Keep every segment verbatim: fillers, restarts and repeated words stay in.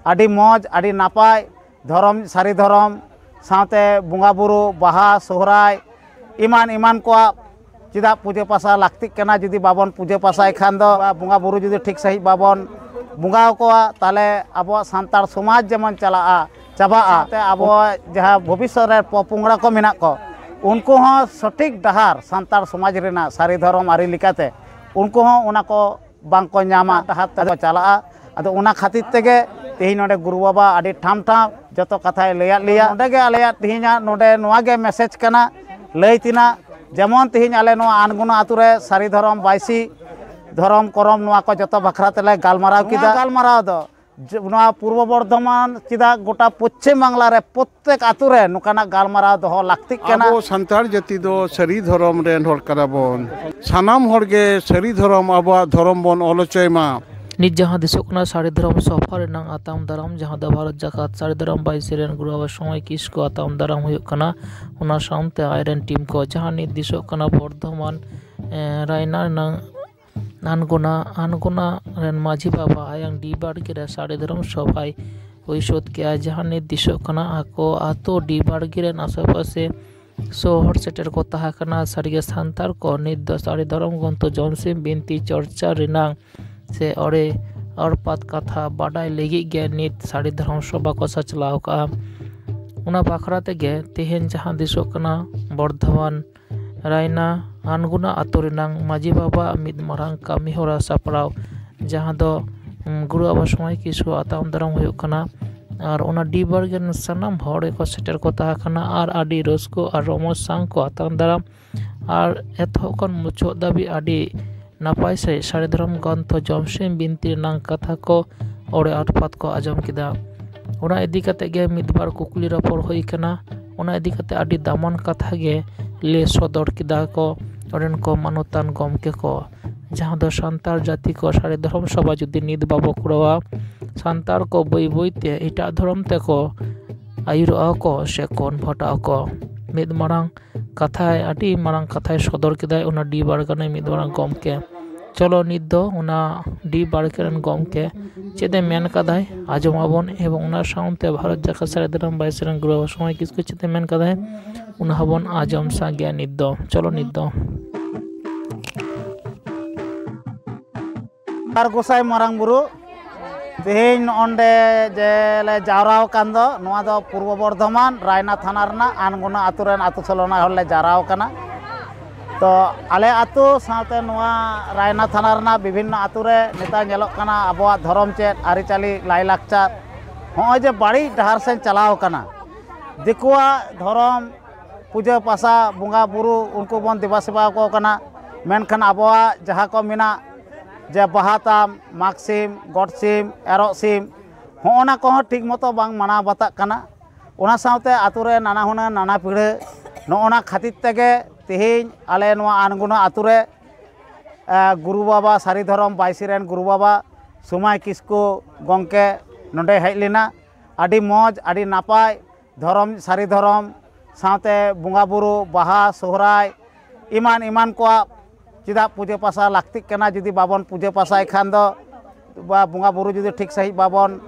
ᱟᱹᱰᱤ ᱢᱚᱡᱽ, ᱟᱹᱰᱤ ᱱᱟᱯᱟᱭ ᱫᱷᱚᱨᱚᱢ, ᱥᱟᱹᱨᱤ ᱫᱷᱚᱨᱚᱢ ᱥᱟᱶᱛᱮ ᱵᱚᱸᱜᱟ ᱵᱩᱨᱩ, ᱵᱟᱦᱟ, ᱥᱚᱦᱨᱟᱭ, ᱮᱢᱟᱱ ᱮᱢᱟᱱ ᱠᱚᱣᱟᱜ ᱪᱮᱫᱟᱜ ᱯᱩᱡᱟᱹ ᱯᱟᱥᱟ ᱞᱟᱹᱠᱛᱤᱜ ᱠᱟᱱᱟ? ᱡᱩᱫᱤ ᱵᱟᱵᱚᱱ ᱯᱩᱡᱟᱹ ᱯᱟᱥᱟᱭ ᱠᱷᱟᱱ ᱫᱚ, ᱵᱚᱸᱜᱟ ᱵᱩᱨᱩ ᱡᱩᱫᱤ ᱴᱷᱤᱠ ᱥᱟᱺᱦᱤᱡ ᱵᱟᱵᱚᱱ ᱵᱚᱸᱜᱟ ᱟᱠᱚᱣᱟ, ᱛᱟᱦᱚᱞᱮ ᱟᱵᱚᱣᱟᱜ ᱥᱟᱱᱛᱟᱲ ᱥᱚᱢᱟᱡᱽ ᱡᱮᱢᱚᱱ ᱪᱟᱞᱟᱜᱼᱟ, ᱪᱟᱵᱟᱜᱼᱟ᱾ ᱛᱮ ᱟᱵᱚᱣᱟᱜ ᱡᱟᱦᱟᱸ ᱵᱷᱚᱵᱤᱥᱥᱚᱛ ᱨᱮ ᱯᱚᱯᱚᱝᱲᱟ ᱠᱚ ᱢᱮᱱᱟᱜ ᱠᱚ, ᱩᱱᱠᱩ ᱦᱚᱸ ᱥᱚᱴᱷᱤᱠ ᱰᱟᱦᱟᱨ ᱥᱟᱱᱛᱟᱲ ᱥᱚᱢᱟᱡᱽ ᱨᱮᱱᱟᱜ ᱥᱟᱹᱨᱤ ᱫᱷᱚᱨᱚᱢ ᱟᱹᱨᱤ ᱞᱮᱠᱟᱛᱮ ᱩᱱᱠᱩ ᱦᱚᱸ ᱚᱱᱟ ᱠᱚ ᱵᱟᱝ ᱠᱚ ᱧᱟᱢᱟ, ᱰᱟᱦᱟᱨ ᱛᱮᱠᱚ ᱪᱟᱞᱟᱜᱼᱟ᱾ ᱟᱫᱚ ᱚᱱᱟ ᱠᱷᱟᱹᱛᱤᱨ ᱛᱮᱜᱮ ᱛᱮᱦᱮᱧ ᱱᱚᱰᱮ ᱜᱩᱨᱩ ᱵᱟᱵᱟ ᱟᱹᱰᱤ ᱴᱷᱟᱢ ᱴᱷᱟᱢ ᱡᱚᱛᱚ ᱠᱟᱛᱷᱟᱭ ᱞᱟᱹᱭᱟᱫ ᱞᱮᱭᱟ᱾ ᱱᱚᱰᱮ ᱜᱮ ᱟᱞᱮᱭᱟᱜ ᱛᱮᱦᱮᱧᱟᱜ ᱱᱚᱰᱮ ᱱᱚᱣᱟ ᱜᱮ ᱢᱮᱥᱮᱡᱽ ᱠᱟᱱᱟ, ᱞᱟᱹᱭ ᱛᱮᱱᱟᱜ, ᱡᱮᱢᱚᱱ ᱛᱮᱦᱮᱧ ᱟᱞᱮ ᱱᱚᱣᱟ ᱟᱱᱜᱩᱱᱟ ᱟᱹᱛᱩ ᱨᱮ ᱥᱟᱹᱨᱤ ᱫᱷᱚᱨᱚᱢ ᱵᱟᱭᱥᱤ ᱫᱷᱚᱨᱚᱢ ᱠᱚᱨᱚᱢ ᱱᱚᱣᱟ ᱠᱚ ᱡᱚᱛᱚ ᱵᱟᱠᱷᱨᱟ ᱛᱮᱞᱮ ᱜᱟᱞᱢᱟᱨᱟᱣ ᱱᱚᱣᱟ ᱠᱮᱫᱟ᱾ ᱜᱟᱞᱢᱟᱨᱟᱣ ᱫᱚ ᱡᱮ ᱱᱚᱣᱟ ᱯᱩᱨᱵᱚ ᱵᱚᱨᱫᱷᱚᱢᱟᱱ ᱪᱮᱫᱟᱜ ᱜᱚᱴᱟ ᱯᱚᱪᱷᱤᱢ ᱵᱟᱝᱞᱟ ᱨᱮ ᱯᱨᱚᱛᱛᱮᱠ ᱟᱹᱛᱩ ᱨᱮ ᱱᱚᱝᱠᱟᱱᱟᱜ ᱜᱟᱞᱢᱟᱨᱟᱣ ᱫᱚᱦᱚ ᱞᱟᱹᱠᱛᱤᱜ ᱠᱟᱱᱟ᱾ ᱟᱵᱚ ᱥᱟᱱᱛᱟᱲ ᱡᱟᱹᱛᱤ ᱫᱚ ᱥᱟᱹᱨᱤ ᱫᱷᱚᱨᱚᱢ ᱨᱮᱱ ᱦᱚᱲ ᱠᱟᱱᱟ ᱵᱚᱱ᱾ ᱥᱟᱱᱟᱢ ᱦᱚᱲ ᱜᱮ ᱥᱟᱹᱨᱤ ᱫᱷᱚᱨᱚᱢ, ᱟᱵᱚᱣᱟᱜ ᱫᱷᱚᱨᱚᱢ ᱵᱚᱱ ᱚᱞ ᱦᱚᱪᱚᱭ ᱢᱟ᱾ ᱱᱤᱛ ᱡᱟᱦᱟᱸ ᱫᱤᱥᱚᱜ ᱠᱟᱱᱟ, ᱥᱟᱹᱨᱤ ᱫᱷᱚᱨᱚᱢ ᱥᱚᱵᱷᱟ ᱨᱮᱱᱟᱜ ᱟᱛᱟᱝ ᱫᱟᱨᱟᱢ, ᱡᱟᱦᱟᱸ ᱫᱚ ᱵᱷᱟᱨᱚᱛ ᱡᱟᱠᱟᱛ ᱥᱟᱹᱨᱤ ᱫᱷᱚᱨᱚᱢ ᱵᱟᱭᱥᱤ ᱨᱮᱱ ᱜᱩᱨᱩ ᱵᱟᱵᱟ ᱥᱚᱢᱚᱭ ᱠᱤᱥᱠᱩ ᱟᱛᱟᱝ ᱫᱟᱨᱟᱢ ᱦᱩᱭᱩᱜ ᱠᱟᱱᱟ, ᱚᱱᱟ ᱥᱟᱶᱛᱮ ᱟᱡ ᱨᱮᱱ ᱴᱤᱢ ᱠᱚ, ᱡᱟᱦᱟᱸ ᱱᱤᱛ ᱫᱤᱥᱚᱜ ᱠᱟᱱᱟ ᱵᱚᱨᱫᱷᱚᱢᱟᱱ, ᱮ, ᱨᱟᱭᱱᱟ ᱨᱮᱱᱟᱜ ᱟᱱᱜᱚᱱᱟ, ᱟᱱᱜᱚᱱᱟ ᱨᱮᱱ ᱢᱟᱹᱡᱷᱤ ᱵᱟᱵᱟ ᱟᱭᱟᱝ ᱰᱤ ᱵᱟᱲᱜᱮ ᱨᱮ ᱥᱟᱹᱨᱤ ᱫᱷᱚᱨᱚᱢ ᱥᱚᱵᱷᱟᱭ ᱦᱩᱭ ᱥᱟᱹᱛ ᱠᱮᱜᱼᱟ, ᱡᱟᱦᱟᱸ ᱱᱤᱛ ᱫᱤᱥᱚᱜ ᱠᱟᱱᱟ ᱟᱠᱚ ᱟᱛᱳ ᱰᱤ ᱵᱟᱲᱜᱮ ᱨᱮᱱ ᱟᱥᱮᱯᱟᱥᱮ ᱥᱚᱦᱚᱨ ᱥᱮᱴᱮᱨ ᱠᱚ ᱛᱟᱦᱮᱸ ᱠᱟᱱᱟ᱾ ᱥᱟᱹᱨᱤᱜᱮ ᱥᱟᱱᱛᱟᱲ ᱠᱚ ᱱᱤᱛ ᱫᱚ ᱥᱟᱹᱨᱤ ᱫᱷᱚᱨᱚᱢ ᱜᱨᱚᱱᱛᱷᱚ ᱡᱚᱢᱥᱤᱢ ᱵᱤᱱᱛᱤ ᱪᱚᱨᱪᱟ ᱨᱮᱱᱟᱝ ᱥᱮ ᱚᱲᱮ ᱚᱨᱯᱟᱛ ᱠᱟᱛᱷᱟ ᱵᱟᱰᱟᱭ ᱞᱟᱹᱜᱤᱫ ᱜᱮ ᱱᱤᱛ ᱥᱟᱹᱨᱤ ᱫᱷᱚᱨᱚᱢ ᱥᱚᱵᱷᱟ ᱠᱚ ᱥᱟᱪᱞᱟᱣ ᱠᱟᱜᱼᱟ᱾ ᱚᱱᱟ ᱵᱟᱠᱷᱨᱟ ᱛᱮᱜᱮ ᱛᱮᱦᱮᱧ ᱡᱟᱦᱟᱸ ᱫᱤᱥᱚᱜ ᱠᱟᱱᱟ ᱵᱚᱨᱫᱷᱚᱢᱟᱱ ᱨᱟᱭᱱᱟ ᱟᱱᱜᱩᱱᱟ ᱟᱛᱳ ᱨᱮᱱᱟᱝ ᱢᱟᱹᱡᱷᱤ ᱵᱟᱵᱟᱣᱟᱜ ᱢᱤᱫ ᱢᱟᱨᱟᱝ ᱠᱟᱹᱢᱤ ᱦᱚᱨᱟ ᱥᱟᱯᱲᱟᱣ, ᱡᱟᱦᱟᱸ ᱫᱚ, ᱩᱢ, ᱜᱩᱨᱩ ᱵᱟᱵᱟ ᱥᱚᱢᱚᱭ ᱠᱤᱥᱠᱩ ᱟᱛᱟᱝ ᱫᱟᱨᱟᱢ ᱦᱩᱭᱩᱜ ᱠᱟᱱᱟ᱾ ᱟᱨ ᱚᱱᱟ ᱰᱤ ᱵᱟᱲᱜᱮ ᱨᱮᱱ ᱥᱟᱱᱟᱢ ᱦᱚᱲ ᱜᱮᱠᱚ ᱥᱮᱴᱮᱨ ᱠᱚ ᱛᱟᱦᱮᱸ ᱠᱟᱱᱟ ᱟᱨ ᱟᱹᱰᱤ ᱨᱟᱹᱥᱠᱟᱹ ᱟᱨ ᱨᱚᱢᱚᱡᱽ ᱥᱟᱶ ᱠᱚ ᱟᱛᱟᱝ ᱫᱟᱨᱟᱢ ᱟᱨ ᱮᱛᱚᱦᱚᱵ ᱠᱷᱚᱱ ᱢᱩᱪᱟᱹᱫ ᱫᱷᱟᱹᱵᱤᱡ ᱟᱹᱰᱤ ᱱᱟᱯᱟᱭ ᱥᱟᱺᱦᱤᱡ ᱥᱟᱹᱨᱤ ᱫᱷᱚᱨᱚᱢ ᱜᱨᱚᱱᱛᱷᱚ ᱡᱚᱢᱥᱤᱢ ᱵᱤᱱᱛᱤ ᱨᱮᱱᱟᱝ ᱠᱟᱛᱷᱟ ᱠᱚ ᱚᱲᱮ ᱟᱨᱯᱟᱛ ᱠᱚ ᱟᱸᱡᱚᱢ ᱠᱮᱫᱟ᱾ ᱚᱱᱟ ᱤᱫᱤ ᱠᱟᱛᱮ ᱜᱮ ᱢᱤᱫ ᱵᱟᱨ ᱠᱩᱠᱞᱤ ᱨᱚᱯᱚᱲ ᱦᱩᱭ ᱠᱟᱱᱟ᱾ ᱚᱱᱟ ᱤᱫᱤ ᱠᱟᱛᱮ ᱟᱹᱰᱤ ᱫᱟᱢᱟᱱ ᱠᱟᱛᱷᱟ ᱜᱮ ᱞᱟᱹᱭ ᱥᱚᱫᱚᱨ ᱠᱮᱫᱟ ᱠᱚ ᱚᱸᱰᱮᱱ ᱠᱚ ᱢᱟᱱᱚᱛᱟᱱ ᱜᱚᱢᱠᱮ ᱠᱚ, ᱡᱟᱦᱟᱸ ᱫᱚ ᱥᱟᱱᱛᱟᱲ ᱡᱟᱹᱛᱤ ᱠᱚ ᱥᱟᱹᱨᱤ ᱫᱷᱚᱨᱚᱢ ᱥᱚᱵᱷᱟ ᱡᱩᱫᱤ ᱱᱤᱛ ᱵᱟᱵᱚ ᱠᱚᱨᱟᱣᱟ, ᱥᱟᱱᱛᱟᱲ ᱠᱚ ᱵᱟᱹᱭ ᱵᱟᱹᱭ ᱛᱮ ᱮᱴᱟᱜ ᱫᱷᱚᱨᱚᱢ ᱛᱮᱠᱚ ᱟᱹᱭᱩᱨᱚᱜᱼᱟ ᱠᱚ ᱥᱮ ᱠᱚᱱᱵᱷᱟᱨᱴᱚᱜᱼᱟ ᱠᱚ᱾ ᱢᱤᱫ ᱢᱟᱨᱟᱝ ᱠᱟᱛᱷᱟᱭ, ᱟᱹᱰᱤ ᱢᱟᱨᱟᱝ ᱠᱟᱛᱷᱟᱭ ᱥᱚᱫᱚᱨ ᱠᱮᱫᱟᱭ ᱚᱱᱟ ᱰᱤ ᱵᱟᱲᱜᱟᱱ ᱨᱮ ᱢᱤᱫ ᱢᱟᱨᱟᱝ ᱜᱚᱢᱠᱮ᱾ ᱪᱚᱞᱚ ᱱᱤᱛ ᱫᱚ ᱚᱱᱟ ᱰᱤ ᱵᱟᱲᱠᱮ ᱨᱮᱱ ᱜᱚᱢᱠᱮ ᱪᱮᱫ ᱮ ᱢᱮᱱ ᱠᱟᱫᱟᱭ ᱟᱸᱡᱚᱢ ᱟᱵᱚᱱ, ᱮᱵᱚᱝ ᱚᱱᱟ ᱥᱟᱶᱛᱮ ᱵᱷᱟᱨᱚᱛ ᱡᱟᱠᱟᱛ ᱥᱟᱹᱨᱤ ᱫᱷᱚᱨᱚᱢ ᱵᱟᱭᱥᱤ ᱨᱮᱱ ᱜᱩᱨᱩ ᱵᱟᱵᱟ ᱥᱚᱢᱟᱭ ᱠᱤᱥᱠᱩ ᱪᱮᱫ ᱮ ᱢᱮᱱ ᱠᱟᱫᱟᱭ ᱚᱱᱟ ᱦᱚᱸᱵᱚᱱ ᱟᱸᱡᱚᱢ ᱥᱟᱸᱜᱮᱭᱟ ᱱᱤᱛ ᱫᱚ᱾ ᱪᱚᱞᱚ ᱱᱤᱛ ᱫᱚ᱾ ᱟᱨ ᱜᱚᱸᱥᱟᱭ ᱢᱟᱨᱟᱝ ᱵᱩᱨᱩ, ᱛᱮᱦᱮᱧ ᱱᱚᱜᱼᱚᱸᱰᱮ ᱡᱮ ᱞᱮ ᱡᱟᱣᱨᱟ ᱟᱠᱟᱱ ᱫᱚ, ᱱᱚᱣᱟ ᱫᱚ ᱯᱩᱨᱵᱚ ᱵᱚᱨᱫᱷᱚᱢᱟᱱ ᱨᱟᱭᱱᱟ ᱛᱷᱟᱱᱟ ᱨᱮᱱᱟᱜ ᱟᱱᱜᱩᱱᱟ ᱟᱹᱛᱩ ᱨᱮᱱ ᱟᱹᱛᱩ ᱥᱳᱞᱳ ᱟᱱᱟ ᱦᱚᱲ ᱞᱮ ᱡᱟᱣᱨᱟ ᱟᱠᱟᱱᱟ᱾ ᱛᱚ ᱟᱞᱮ ᱟᱹᱛᱩ ᱥᱟᱶᱛᱮ ᱱᱚᱣᱟ ᱨᱟᱭᱱᱟ ᱛᱷᱟᱱᱟ ᱨᱮᱱᱟᱜ ᱵᱤᱵᱷᱤᱱᱱᱚ ᱟᱹᱛᱩ ᱨᱮ ᱱᱮᱛᱟᱨ ᱧᱮᱞᱚᱜ ᱠᱟᱱᱟ ᱟᱵᱚᱣᱟᱜ ᱫᱷᱚᱨᱚᱢ ᱪᱮᱫ, ᱟᱹᱨᱤᱪᱟᱹᱞᱤ, ᱞᱟᱭᱞᱟᱠᱪᱟᱨ ᱦᱚᱸᱜᱼᱚᱭ ᱡᱮ ᱵᱟᱹᱲᱤᱡ ᱰᱟᱦᱟᱨ ᱥᱮᱱ ᱪᱟᱞᱟᱣ ᱟᱠᱟᱱᱟ᱾ ᱫᱤᱠᱩᱣᱟᱜ ᱫᱷᱚᱨᱚᱢ ᱯᱩᱡᱟᱹ ᱯᱟᱥᱟ, ᱵᱚᱸᱜᱟ ᱵᱩᱨᱩ, ᱩᱱᱠᱩ ᱵᱚᱱ ᱫᱮᱵᱟ ᱥᱮᱵᱟ ᱟᱠᱚ ᱠᱟᱱᱟ, ᱢᱮᱱᱠᱷᱟᱱ ᱟᱵᱚᱣᱟᱜ ᱡᱟᱦᱟᱸ ᱠᱚ ᱢᱮᱱᱟᱜ, ᱡᱮ ᱵᱟᱦᱟ ᱛᱟᱢ, ᱢᱟᱜᱽ ᱥᱤᱢ, ᱜᱚᱴ ᱥᱤᱢ, ᱮᱨᱚᱜ ᱥᱤᱢ, ᱦᱚᱸᱜᱼᱚ ᱱᱟ ᱠᱚᱦᱚᱸ ᱴᱷᱤᱠ ᱢᱚᱛᱚ ᱵᱟᱝ ᱢᱟᱱᱟᱣ ᱵᱟᱛᱟᱜ ᱠᱟᱱᱟ᱾ ᱚᱱᱟ ᱥᱟᱶᱛᱮ ᱟᱛᱳ ᱨᱮ ᱱᱟᱱᱟ ᱦᱩᱱᱟᱹᱨ ᱱᱟᱱᱟ ᱯᱤᱲᱦᱟᱹ, ᱱᱚᱜᱼᱚ ᱱᱟ ᱠᱷᱟᱹᱛᱤᱨ ᱛᱮᱜᱮ ᱛᱮᱦᱮᱧ ᱟᱞᱮ ᱱᱚᱣᱟ ᱟᱱᱜᱩᱱᱟ ᱟᱛᱳ ᱨᱮ, ᱮ, ᱜᱩᱨᱩ ᱵᱟᱵᱟ, ᱥᱟᱹᱨᱤ ᱫᱷᱚᱨᱚᱢ ᱵᱟᱭᱥᱤ ᱨᱮᱱ ᱜᱩᱨᱩ ᱵᱟᱵᱟ ᱥᱚᱢᱟᱭ ᱠᱤᱥᱠᱩ ᱜᱚᱢᱠᱮ ᱱᱚᱰᱮ ᱦᱮᱡ ᱞᱮᱱᱟ᱾ ᱟᱹᱰᱤ ᱢᱚᱡᱽ, ᱟᱹᱰᱤ ᱱᱟᱯᱟᱭ, ᱫᱷᱚᱨᱚᱢ, ᱥᱟᱹᱨᱤ ᱫᱷᱚᱨᱚᱢ ᱥᱟᱶᱛᱮ ᱵᱚᱸᱜᱟ ᱵᱩᱨᱩ, ᱵᱟᱦᱟ, ᱥᱚᱦᱨᱟᱭ, ᱮᱢᱟᱱ ᱮᱢᱟᱱ ᱠᱚᱣᱟᱜ ᱪᱮᱫᱟᱜ ᱯᱩᱡᱟᱹ ᱯᱟᱥᱟ ᱞᱟᱹᱠᱛᱤᱜ ᱠᱟᱱᱟ? ᱡᱩᱫᱤ ᱵᱟᱵᱚᱱ ᱯᱩᱡᱟᱹ ᱯᱟᱥᱟᱭ ᱠᱷᱟᱱ ᱫᱚ, ᱵᱟ ᱵᱚᱸᱜᱟ ᱵᱩᱨᱩ ᱡᱩᱫᱤ ᱴᱷᱤᱠ ᱥᱟᱺᱦᱤᱡ ᱵᱟᱵᱚᱱ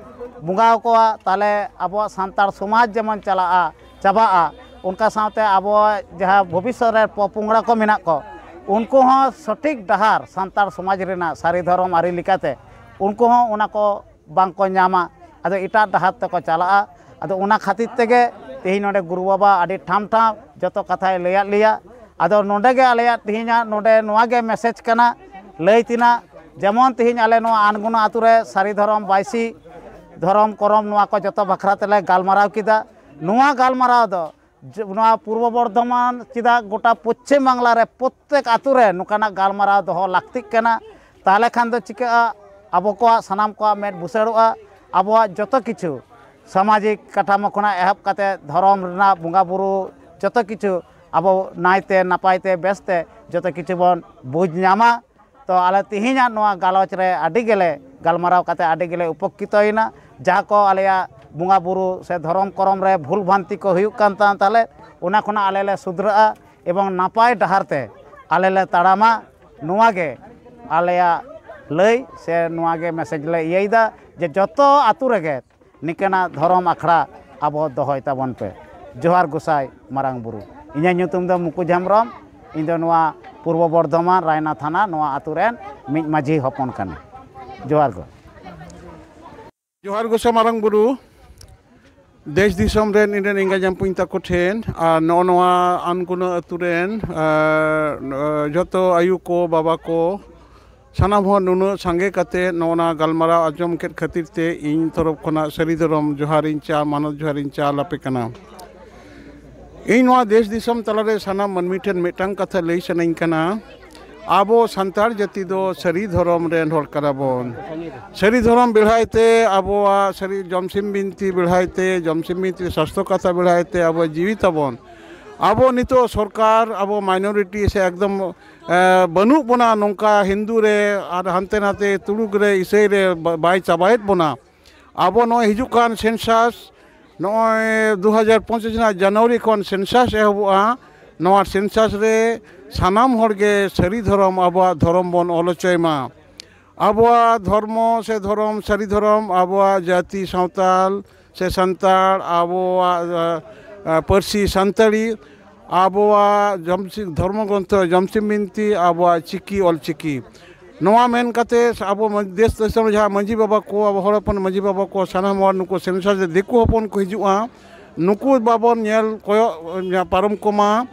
ᱵᱚᱸᱜᱟ ᱟᱠᱚᱣᱟ, ᱛᱟᱦᱚᱞᱮ ᱟᱵᱚᱣᱟᱜ ᱥᱟᱱᱛᱟᱲ ᱥᱚᱢᱟᱡᱽ ᱡᱮᱢᱚᱱ ᱪᱟᱞᱟᱜᱼᱟ, ᱪᱟᱵᱟᱜᱼᱟ, ᱚᱱᱠᱟ ᱥᱟᱶᱛᱮ ᱟᱵᱚᱣᱟᱜ ᱡᱟᱦᱟᱸ ᱵᱷᱚᱵᱤᱥᱥᱚᱛ ᱨᱮ ᱯᱚᱯᱚᱝᱲᱟ ᱠᱚ ᱢᱮᱱᱟᱜ ᱠᱚ, ᱩᱱᱠᱩ ᱦᱚᱸ ᱥᱚᱴᱷᱤᱠ ᱰᱟᱦᱟᱨ ᱥᱟᱱᱛᱟᱲ ᱥᱚᱢᱟᱡᱽ ᱨᱮᱱᱟᱜ ᱥᱟᱹᱨᱤ ᱫᱷᱚᱨᱚᱢ ᱟᱹᱨᱤ ᱞᱮᱠᱟᱛᱮ ᱩᱱᱠᱩ ᱦᱚᱸ ᱚᱱᱟ ᱠᱚ ᱵᱟᱝ ᱠᱚ ᱧᱟᱢᱟ, ᱟᱫᱚ ᱮᱴᱟᱜ ᱰᱟᱦᱟᱨ ᱛᱮᱠᱚ ᱪᱟᱞᱟᱜᱼᱟ᱾ ᱟᱫᱚ ᱚᱱᱟ ᱠᱷᱟᱹᱛᱤᱨ ᱛᱮᱜᱮ ᱛᱮᱦᱮᱧ ᱱᱚᱰᱮ ᱜᱩᱨᱩ ᱵᱟᱵᱟ ᱟᱹᱰᱤ ᱴᱷᱟᱢ ᱴᱷᱟᱢ ᱡᱚᱛᱚ ᱠᱟᱛᱷᱟᱭ ᱞᱟᱹᱭᱟᱫ ᱞᱮᱭᱟ᱾ ᱟᱫᱚ ᱱᱚᱰᱮ ᱜᱮ ᱟᱞᱮᱭᱟᱜ ᱛᱮᱦᱮᱧᱟᱜ ᱱᱚᱰᱮ ᱱᱚᱣᱟ ᱜᱮ ᱢᱮᱥᱮᱡᱽ ᱠᱟᱱᱟ, ᱞᱟᱹᱭ ᱛᱮᱱᱟᱜ, ᱡᱮᱢᱚᱱ ᱛᱮᱦᱮᱧ ᱟᱞᱮ ᱱᱚᱣᱟ ᱟᱱᱜᱩᱱᱟ ᱟᱹᱛᱩ ᱨᱮ ᱥᱟᱹᱨᱤ ᱫᱷᱚᱨᱚᱢ ᱵᱟᱭᱥᱤ ᱫᱷᱚᱨᱚᱢ ᱠᱚᱨᱚᱢ ᱱᱚᱣᱟ ᱠᱚ ᱡᱚᱛᱚ ᱵᱟᱠᱷᱨᱟ ᱛᱮᱞᱮ ᱜᱟᱞᱢᱟᱨᱟᱣ ᱠᱮᱫᱟ᱾ ᱱᱚᱣᱟ ᱜᱟᱞᱢᱟᱨᱟᱣ ᱫᱚ ᱡᱮ ᱱᱚᱣᱟ ᱯᱩᱨᱵᱚ ᱵᱚᱨᱫᱷᱚᱢᱟᱱ ᱪᱮᱫᱟᱜ ᱜᱚᱴᱟ ᱯᱚᱪᱷᱤᱢ ᱵᱟᱝᱞᱟ ᱨᱮ ᱯᱨᱚᱛᱛᱮᱠ ᱟᱛᱳ ᱨᱮ ᱱᱚᱝᱠᱟᱱᱟᱜ ᱜᱟᱞᱢᱟᱨᱟᱣ ᱫᱚᱦᱚ ᱞᱟᱹᱠᱛᱤᱜ ᱠᱟᱱᱟ᱾ ᱛᱟᱦᱚᱞᱮ ᱠᱷᱟᱱ ᱫᱚ ᱪᱤᱠᱟᱹᱜᱼᱟ, ᱟᱵᱚ ᱠᱚᱣᱟᱜ ᱥᱟᱱᱟᱢ ᱠᱚᱣᱟᱜ ᱢᱮᱫ ᱵᱩᱥᱟᱹᱲᱚᱜᱼᱟ, ᱟᱵᱚᱣᱟᱜ ᱡᱚᱛᱚ ᱠᱤᱪᱷᱩ ᱥᱟᱢᱟᱡᱤᱠ ᱠᱟᱴᱷᱟᱢᱳ ᱠᱷᱚᱱᱟᱜ ᱮᱦᱚᱵ ᱠᱟᱛᱮ ᱫᱷᱚᱨᱚᱢ ᱨᱮᱱᱟᱜ ᱵᱚᱸᱜᱟ ᱵᱩᱨᱩ ᱡᱚᱛᱚ ᱠᱤᱪᱷᱩ ᱟᱵᱚ ᱱᱟᱭᱛᱮ ᱱᱟᱯᱟᱭ ᱛᱮ ᱵᱮᱥᱛᱮ ᱡᱚᱛᱚ ᱠᱤᱪᱷᱩ ᱵᱚᱱ ᱵᱩᱡᱽ ᱧᱟᱢᱟ᱾ ᱛᱚ ᱟᱞᱮ ᱛᱮᱦᱮᱧᱟᱜ ᱱᱚᱣᱟ ᱜᱟᱞᱚᱪ ᱨᱮ ᱟᱹᱰᱤ ᱜᱮᱞᱮ ᱜᱟᱞᱢᱟᱨᱟᱣ ᱠᱟᱛᱮ ᱟᱹᱰᱤ ᱜᱮᱞᱮ ᱩᱯᱚᱠᱨᱤᱛᱚᱭᱮᱱᱟ᱾ ᱡᱟᱦᱟᱸ ᱠᱚ ᱟᱞᱮᱭᱟᱜ ᱵᱚᱸᱜᱟ ᱵᱩᱨᱩ ᱥᱮ ᱫᱷᱚᱨᱚᱢ ᱠᱚᱨᱚᱢ ᱨᱮ ᱵᱷᱩᱞ ᱵᱷᱨᱟᱱᱛᱤ ᱠᱚ ᱦᱩᱭᱩᱜ ᱠᱟᱱ ᱛᱟᱦᱮᱸ, ᱛᱟᱦᱚᱞᱮ ᱚᱱᱟ ᱠᱷᱚᱱᱟᱜ ᱟᱞᱮ ᱞᱮ ᱥᱩᱫᱷᱨᱟᱹᱜᱼᱟ ᱮᱵᱚᱝ ᱱᱟᱯᱟᱭ ᱰᱟᱦᱟᱨ ᱛᱮ ᱟᱞᱮ ᱞᱮ ᱛᱟᱲᱟᱢᱟ᱾ ᱱᱚᱣᱟ ᱜᱮ ᱟᱞᱮᱭᱟᱜ ᱞᱟᱹᱭ ᱥᱮ ᱱᱚᱣᱟ ᱜᱮ ᱢᱮᱥᱮᱡᱽ ᱞᱮ ᱤᱭᱟᱹᱭᱮᱫᱟ ᱡᱮ ᱡᱚᱛᱚ ᱟᱹᱛᱩ ᱨᱮᱜᱮ ᱱᱤᱠᱟᱹᱱᱟᱜ ᱫᱷᱚᱨᱚᱢ ᱟᱠᱷᱲᱟ ᱟᱵᱚ ᱫᱚᱦᱚᱭ ᱛᱟᱵᱚᱱ ᱯᱮ᱾ ᱡᱚᱦᱟᱨ ᱜᱚᱸᱥᱟᱭ ᱢᱟᱨᱟᱝ ᱵᱩᱨᱩ᱾ ᱤᱧᱟᱹᱜ ᱧᱩᱛᱩᱢ ᱫᱚ ᱢᱩᱠᱩ ᱦᱮᱢᱵᱨᱚᱢ᱾ ᱤᱧ ᱫᱚ ᱱᱚᱣᱟ ᱯᱩᱨᱵᱚ ᱵᱚᱨᱫᱷᱚᱢᱟᱱ ᱨᱟᱭᱱᱟ ᱛᱷᱟᱱᱟ ᱱᱚᱣᱟ ᱟᱹᱛᱩ ᱨᱮᱱ ᱢᱤᱫ ᱢᱟᱹᱡᱷᱤ ᱦᱚᱯᱚᱱ ᱠᱟᱹᱱᱟᱹᱧ᱾ ᱡᱚᱦᱟᱨ ᱜᱚ᱾ ᱡᱚᱦᱟᱨ ᱜᱚᱸᱥᱟᱭ ᱢᱟᱨᱟᱝ ᱵᱩᱨᱩ, ᱫᱮᱥ ᱫᱤᱥᱚᱢ ᱨᱮᱱ ᱤᱧ ᱨᱮᱱ ᱮᱸᱜᱟ ᱡᱟᱢᱯᱩᱧ ᱛᱟᱠᱚ ᱴᱷᱮᱱ ᱟᱨ ᱱᱚᱜᱼᱚ ᱱᱚᱣᱟ ᱟᱱᱜᱩᱱᱟᱹ ᱟᱹᱛᱩ ᱨᱮᱱ, ᱟᱨ, ᱡᱚᱛᱚ ᱟᱭᱳ ᱠᱚ, ᱵᱟᱵᱟ ᱠᱚ, ᱥᱟᱱᱟᱢ ᱦᱚᱲ ᱱᱩᱱᱟᱹᱜ ᱥᱟᱸᱜᱮ ᱠᱟᱛᱮ ᱱᱚᱜᱼᱚ ᱱᱟ ᱜᱟᱞᱢᱟᱨᱟᱣ ᱟᱸᱡᱚᱢ ᱠᱮᱫ ᱠᱷᱟᱹᱛᱤᱨ ᱛᱮ ᱤᱧ ᱛᱚᱨᱚᱯ ᱠᱷᱚᱱᱟᱜ ᱥᱟᱹᱨᱤ ᱫᱷᱚᱨᱚᱢ ᱡᱚᱦᱟᱨᱤᱧ ᱪᱟᱞ, ᱢᱟᱱᱚᱛ ᱡᱚᱦᱟᱨᱤᱧ ᱪᱟᱞ ᱟᱯᱮ ᱠᱟᱱᱟ᱾ ᱤᱧ ᱱᱚᱣᱟ ᱫᱮᱥ ᱫᱤᱥᱚᱢ ᱛᱟᱞᱟᱨᱮ ᱥᱟᱱᱟᱢ ᱢᱟᱹᱱᱢᱤ ᱴᱷᱮᱱ ᱢᱤᱫᱴᱟᱝ ᱠᱟᱛᱷᱟ ᱞᱟᱹᱭ ᱥᱟᱱᱟᱧ ᱠᱟᱱᱟ, ᱟᱵᱚ ᱥᱟᱱᱛᱟᱲ ᱡᱟᱹᱛᱤ ᱫᱚ ᱥᱟᱹᱨᱤ ᱫᱷᱚᱨᱚᱢ ᱨᱮᱱ ᱦᱚᱲ ᱠᱟᱱᱟ ᱵᱚᱱ᱾ ᱥᱟᱹᱨᱤ ᱫᱷᱚᱨᱚᱢ ᱵᱮᱲᱦᱟᱭ ᱛᱮ ᱟᱵᱚᱣᱟᱜ ᱥᱟᱹᱨᱤ ᱡᱚᱢᱥᱤᱢ ᱵᱤᱱᱛᱤ ᱵᱮᱲᱦᱟᱭ ᱛᱮ, ᱡᱚᱢᱥᱤᱢ ᱵᱤᱱᱛᱤ ᱥᱟᱥᱛᱚ ᱠᱟᱛᱷᱟ ᱵᱮᱲᱦᱟᱭ ᱛᱮ ᱟᱵᱚ ᱡᱤᱣᱤ ᱛᱟᱵᱚᱱ᱾ ᱟᱵᱚ ᱱᱤᱛᱚᱜ ᱥᱚᱨᱠᱟᱨ ᱟᱵᱚ minority ᱥᱮ ᱮᱠᱫᱚᱢ, ᱮ, ᱵᱟᱹᱱᱩᱜ ᱵᱚᱱᱟ ᱱᱚᱝᱠᱟ ᱦᱤᱱᱫᱩ ᱨᱮ ᱟᱨ ᱦᱟᱱᱛᱮ ᱱᱟᱛᱮ ᱛᱩᱲᱩᱠ ᱨᱮ ᱤᱥᱟᱹᱭ ᱨᱮ ᱵᱟ-, ᱵᱟᱭ ᱪᱟᱵᱟᱭᱮᱫ ᱵᱚᱱᱟ᱾ ᱟᱵᱚ ᱱᱚᱜᱼᱚᱭ ᱦᱤᱡᱩᱜ ᱠᱟᱱ census, ᱱᱚᱜᱼᱚᱭ ᱫᱩ ᱦᱟᱡᱟᱨ ᱯᱚᱸᱪᱤᱥ ᱨᱮᱱᱟᱜ ᱡᱟᱱᱩᱣᱟᱨᱤ ᱠᱷᱚᱱ census ᱮᱦᱚᱵᱚᱜᱼᱟ᱾ ᱱᱚᱣᱟ census ᱨᱮ ᱥᱟᱱᱟᱢ ᱦᱚᱲ ᱜᱮ ᱥᱟᱹᱨᱤ ᱫᱷᱚᱨᱚᱢ, ᱟᱵᱚᱣᱟᱜ ᱫᱷᱚᱨᱚᱢ ᱵᱚᱱ ᱚᱞ ᱦᱚᱪᱚᱭ ᱢᱟ᱾ ᱟᱵᱚᱣᱟᱜ ᱫᱷᱚᱨᱢᱚ ᱥᱮ ᱫᱷᱚᱨᱚᱢ, ᱥᱟᱹᱨᱤ ᱫᱷᱚᱨᱚᱢ, ᱟᱵᱚᱣᱟᱜ ᱡᱟᱹᱛᱤ ᱥᱟᱶᱛᱟᱞ ᱥᱮ ᱥᱟᱱᱛᱟᱲ, ᱟᱵᱚᱣᱟᱜ, ᱟ, ᱟ, ᱯᱟᱹᱨᱥᱤ ᱥᱟᱱᱛᱟᱲᱤ, ᱟᱵᱚᱣᱟᱜ ᱡᱚᱢᱥᱤ-, ᱫᱷᱚᱨᱢᱚ ᱜᱨᱚᱱᱛᱷᱚ ᱡᱚᱢᱥᱤᱢ ᱵᱤᱱᱛᱤ, ᱟᱵᱚᱣᱟᱜ ᱪᱤᱠᱤ ᱚᱞ ᱪᱤᱠᱤ᱾ ᱱᱚᱣᱟ ᱢᱮᱱ ᱠᱟᱛᱮ ᱟᱵᱚ ᱢᱟ-, ᱫᱮᱥ ᱫᱤᱥᱚᱢ ᱨᱮ ᱡᱟᱦᱟᱸ ᱢᱟᱹᱡᱷᱤ ᱵᱟᱵᱟ ᱠᱚ, ᱟᱵᱚ ᱦᱚᱲ ᱦᱚᱯᱚᱱ ᱢᱟᱹᱡᱷᱤ ᱵᱟᱵᱟ ᱠᱚ, ᱥᱟᱱᱟᱢ ᱦᱚᱲ ᱱᱩᱠᱩ census ᱨᱮ ᱫᱤᱠᱩ ᱦᱚᱯᱚᱱ ᱠᱚ ᱦᱤᱡᱩᱜᱼᱟ, ᱱᱩᱠᱩ ᱵᱟᱵᱚᱱ ᱧᱮᱞ ᱠᱚᱭᱚᱜ ᱯᱟᱨᱚᱢ ᱠᱚᱢᱟ᱾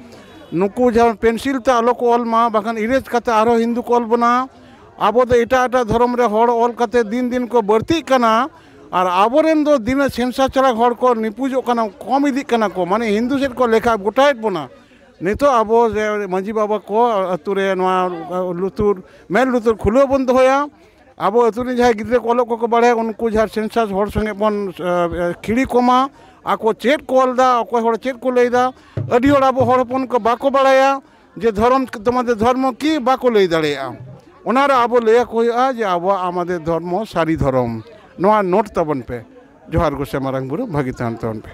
ᱱᱩᱠᱩ ᱡᱟᱦᱟᱸ pencil ᱛᱮ ᱟᱞᱚ ᱠᱚ ᱚᱞ ᱢᱟ, ᱵᱟᱠᱷᱟᱱ erase ᱠᱟᱛᱮ ᱟᱨᱦᱚᱸ ᱦᱤᱱᱫᱩ ᱠᱚ ᱚᱞ ᱵᱚᱱᱟ᱾ ᱟᱵᱚ ᱫᱚ ᱮᱴᱟᱜ ᱮᱴᱟᱜ ᱫᱷᱚᱨᱚᱢ ᱨᱮ ᱦᱚᱲ ᱚᱞ ᱠᱟᱛᱮ ᱫᱤᱱ ᱫᱤᱱ ᱠᱚ ᱵᱟᱹᱲᱛᱤᱜ ᱠᱟᱱᱟ, ᱟᱨ ᱟᱵᱚᱨᱮᱱ ᱫᱚ ᱫᱤᱱᱟᱹ census ᱪᱟᱞᱟᱜ ᱦᱚᱲ ᱠᱚ ᱱᱤᱯᱩᱡᱚᱜ ᱠᱟᱱᱟ, ᱠᱚᱢ ᱤᱫᱤᱜ ᱠᱟᱱᱟ ᱠᱚ, ᱢᱟᱱᱮ ᱦᱤᱱᱫᱩ ᱥᱮᱫ ᱠᱚ ᱞᱮᱠᱷᱟ ᱜᱚᱴᱟᱭᱮᱫ ᱵᱚᱱᱟ᱾ ᱱᱤᱛᱚᱜ ᱟᱵᱚ ᱡᱮ ᱢᱟᱹᱡᱷᱤ ᱵᱟᱵᱟ ᱠᱚ ᱟᱹᱛᱩ ᱨᱮ ᱱᱚᱣᱟ ᱞᱩᱛᱩᱨ, ᱢᱮᱫ ᱞᱩᱛᱩᱨ ᱠᱷᱩᱞᱟᱹᱣ ᱵᱚᱱ ᱫᱚᱦᱚᱭᱟ᱾ ᱟᱵᱚ ᱟᱹᱛᱩ ᱨᱮᱱ ᱡᱟᱦᱟᱸᱭ ᱜᱤᱫᱽᱨᱟᱹ ᱠᱚ ᱚᱞᱚᱜ ᱠᱚᱠᱚ ᱵᱟᱲᱟᱭᱟ, ᱩᱱᱠᱩ ᱡᱟᱦᱟᱸ census ᱦᱚᱲ ᱥᱚᱸᱜᱮ ᱵᱚᱱ, ᱮ, ᱮ, ᱠᱷᱤᱲᱤ ᱠᱚᱢᱟ, ᱟᱠᱚ ᱪᱮᱫ ᱠᱚ ᱚᱞ ᱮᱫᱟ, ᱚᱠᱚᱭ ᱦᱚᱲ ᱪᱮᱫ ᱠᱚ ᱞᱟᱹᱭ ᱮᱫᱟ᱾ ᱟᱹᱰᱤ ᱦᱚᱲ ᱟᱵᱚ ᱦᱚᱲ ᱦᱚᱯᱚᱱ ᱠᱚ ᱵᱟᱠᱚ ᱵᱟᱲᱟᱭᱟ ᱡᱮ ᱫᱷᱚᱨᱚᱢ, ᱛᱚᱢᱟᱫᱮᱨ ᱫᱷᱚᱨᱢᱚ ᱠᱤ, ᱵᱟᱠᱚ ᱞᱟᱹᱭ ᱫᱟᱲᱮᱭᱟᱜᱼᱟ᱾ ᱚᱱᱟ ᱨᱮ ᱟᱵᱚ ᱞᱟᱹᱭ ᱟᱠᱚ ᱦᱩᱭᱩᱜᱼᱟ ᱡᱮ ᱟᱵᱚᱣᱟᱜ, ᱟᱢᱟᱫᱮᱨ ᱫᱷᱚᱨᱢᱚ ᱥᱟᱹᱨᱤ ᱫᱷᱚᱨᱚᱢ᱾ ᱱᱚᱣᱟ note ᱛᱟᱵᱚᱱ ᱯᱮ᱾ ᱡᱚᱦᱟᱨ ᱜᱚᱸᱥᱟᱭ ᱢᱟᱨᱟᱝ ᱵᱩᱨᱩ, ᱵᱷᱟᱹᱜᱤ ᱛᱟᱦᱮᱱ ᱛᱟᱵᱚᱱ ᱯᱮ᱾